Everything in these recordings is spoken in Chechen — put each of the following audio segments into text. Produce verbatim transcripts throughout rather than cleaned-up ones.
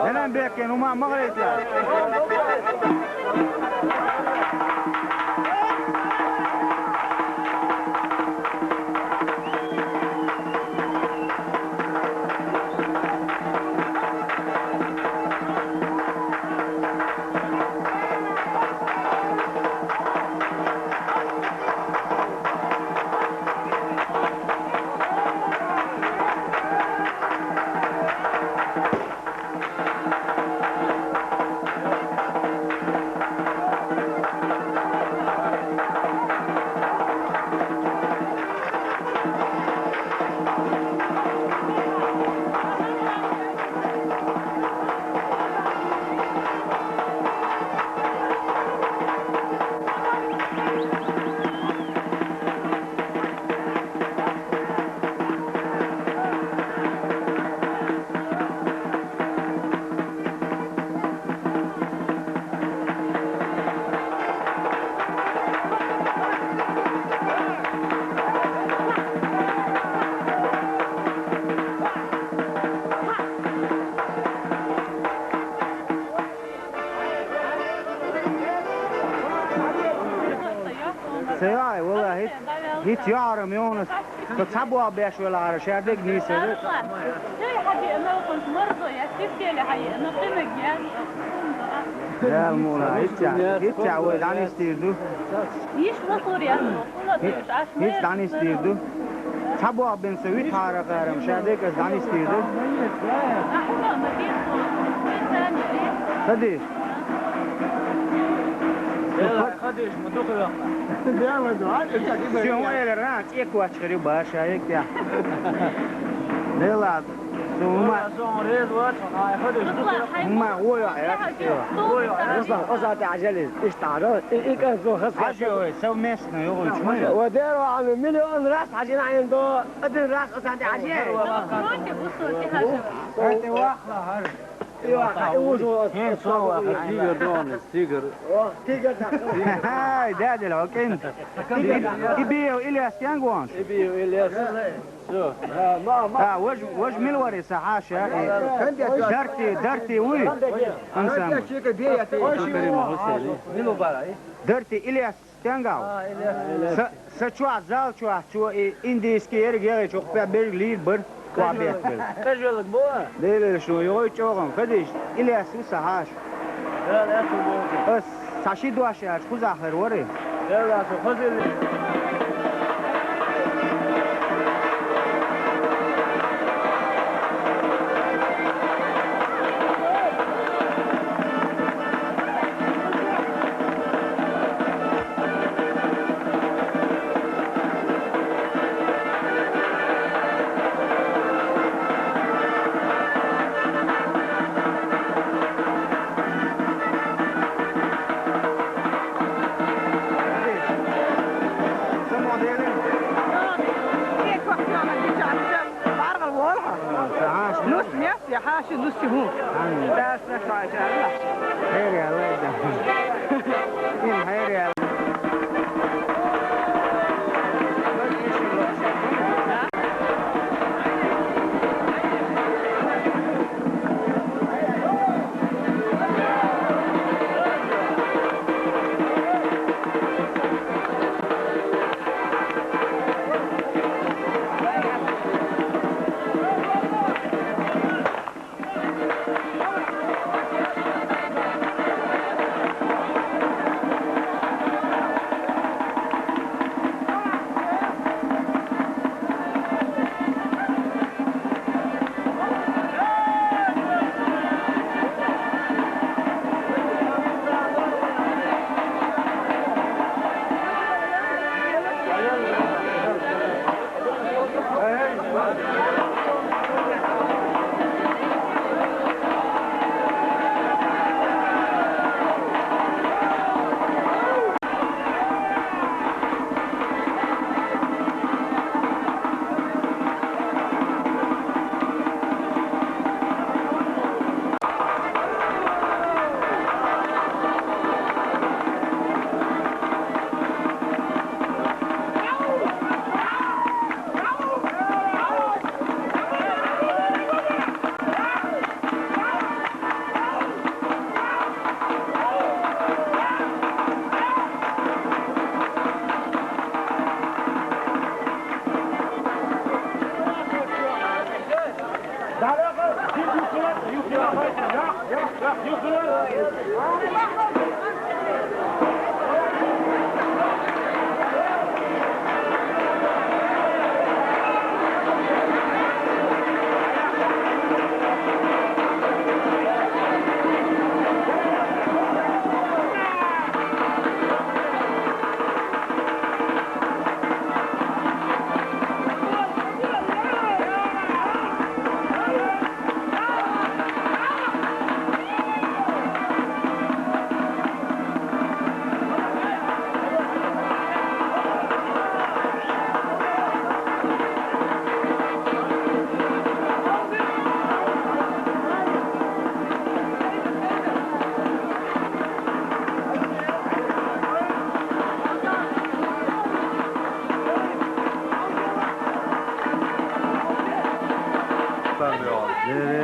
Ненан беккин, ума ма гӀайта. Ца йоӀ, валлахӀи, хӀиц, хӀиц йоӀарам йоӀнас. Со цхьа боху беш велахьара, шаьрдиг нийсара. Дала муъла, хӀиттехь, хӀиттехь вай дӀанисдийр ду. ХӀиц дӀанисдийр ду. Цхьа боху бен со витхьара кхарам, шаьрдиг ас дӀанисдийр ду. Ца де. Ха деш, ма дукха вехна. Соьга хӀун элира, цӀе кочхир ю баша, хӀиттехь. Дела, со хӀума, Сон реза вац, хьай ха деш, дукха вехна. ХӀума гӀо йоӀ яц, цӀе. Руслан, хаза тӀе Ӏажал иза, иштта Ӏажал, и, и кӀант зун хаза. Хьажа вай, совместно йогӀуьйтуш ма ю. Ва дера ваӀана, миллион раз хьажина Ӏин до, один раз хаза тӀе Ӏажал. Против, усу, тихо. ХӀара тӀе вахла, хӀара. ХӀинца со ваха, тигр дона, тигр. О, тигр да. Ай, дядя, окей. И, и биев Ильяс стенга вон? И биев Ильяс. Всё. А, вож, вож милвари са хьаша. Дарти, дарти уй. Ансам. Дарти Ильяс. Стенгал. А, Ильяс. Са, са чохь, зал чохь, чо и индийский ерг яхича, хӀокху пе берг лийр бара, кхо беттабелла. Кхажолаг бу? Делера шу, йогӀуй чӀогӀа, хадиш, Ильяс ву сан хьаша. Ас цхьа ши дош аьлча, кхузахь хир вара. Делера шу, хазилли. Нус мес, я хьаша, нус хӀун. Хьайр яла, да. Ин хьайр яла.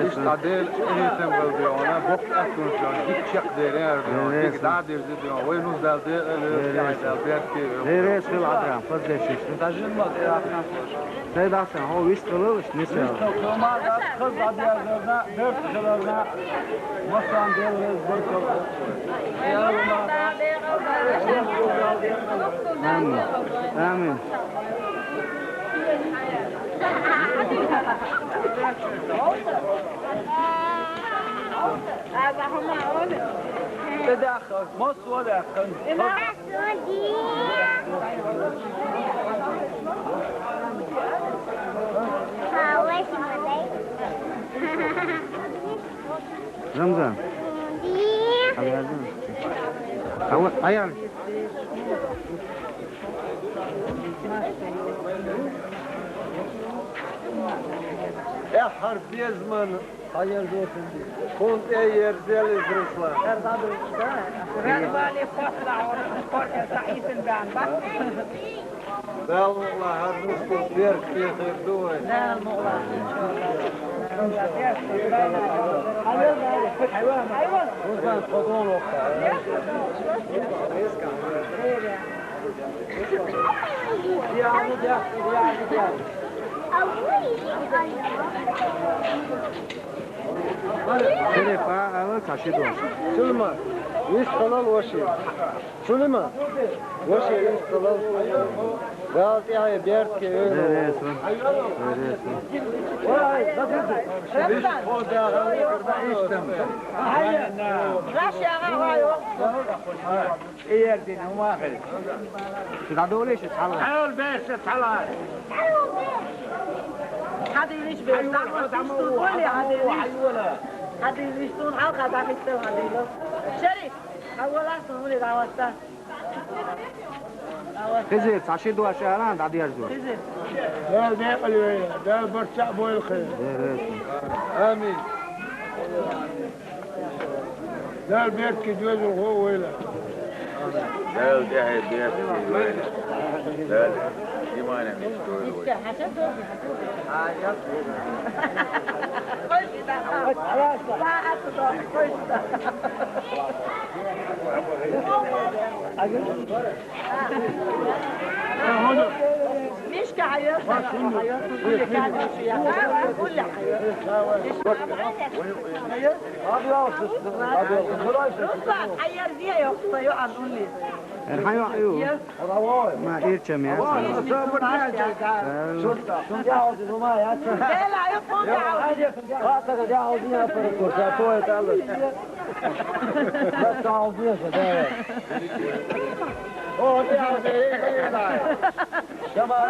Ишта дел, эхетам гъалдиёна, бокъ атунжон, гиччех дерен ардиёна, диг да дерзи диёна, вай нуз далде, эле, далде, берки. Дерес хил адрам, поздешиш. Дажин ма дерахна. Сайдасан, хо вист къылылыш, нисел. Вист къылма, да, къыз адиязарна, дерт хиларна, масан дел рез биркал. Амин. Амин. Тедахъ, мос вадахъ. Рамзан. Аял. Э, гьар безман. Хайыр болсун. Кун тӀе ерзелиз, Руслан. Рад вали хосла, ор, корка саисин бан, ба? Далла гьар нусу берк бехирдувай. Далла. Руслан, подон вахта. Телефа ала каши дош. Сулейман, вист къалал ваши. Сулейман, ваши вист къалал. Гал тӀягӀи берк ке. Бересун. Бересун. Вай, закрыто. Вист къалал. Раш ягъа вай. Иердин, умахи. Ши дадоле ши цала. Хьал беша цала. Хьадилиш беша, хьадилиш тун, хьали хьадилиш. Хьадилиш тун, хьал хада хиттел хьадило. Шери, хьавала сун, ули даваста. Хизир, цаши дуа шаран, дадиярзу. Хизир. Да, да, да, барча бойл хи. Амин. Дала берки дуьзал гӀо вайла. Дала тӀехье берки вайла. Дала имана мишкой вайла. Мишка хьайо, хьайо, кулли хьайо. Кулли хьайо. Руслан, хьайо, зия йокъса, йо, ан улли. Эр хьайо, ю. Ма ирчам я. Ва, сабр я, я. Шурта. Я, я, я. Ла, ю, кулли хьайо. Хатага, я, я, я, я. Бес албиша, да. О, да, да, да. Шамал.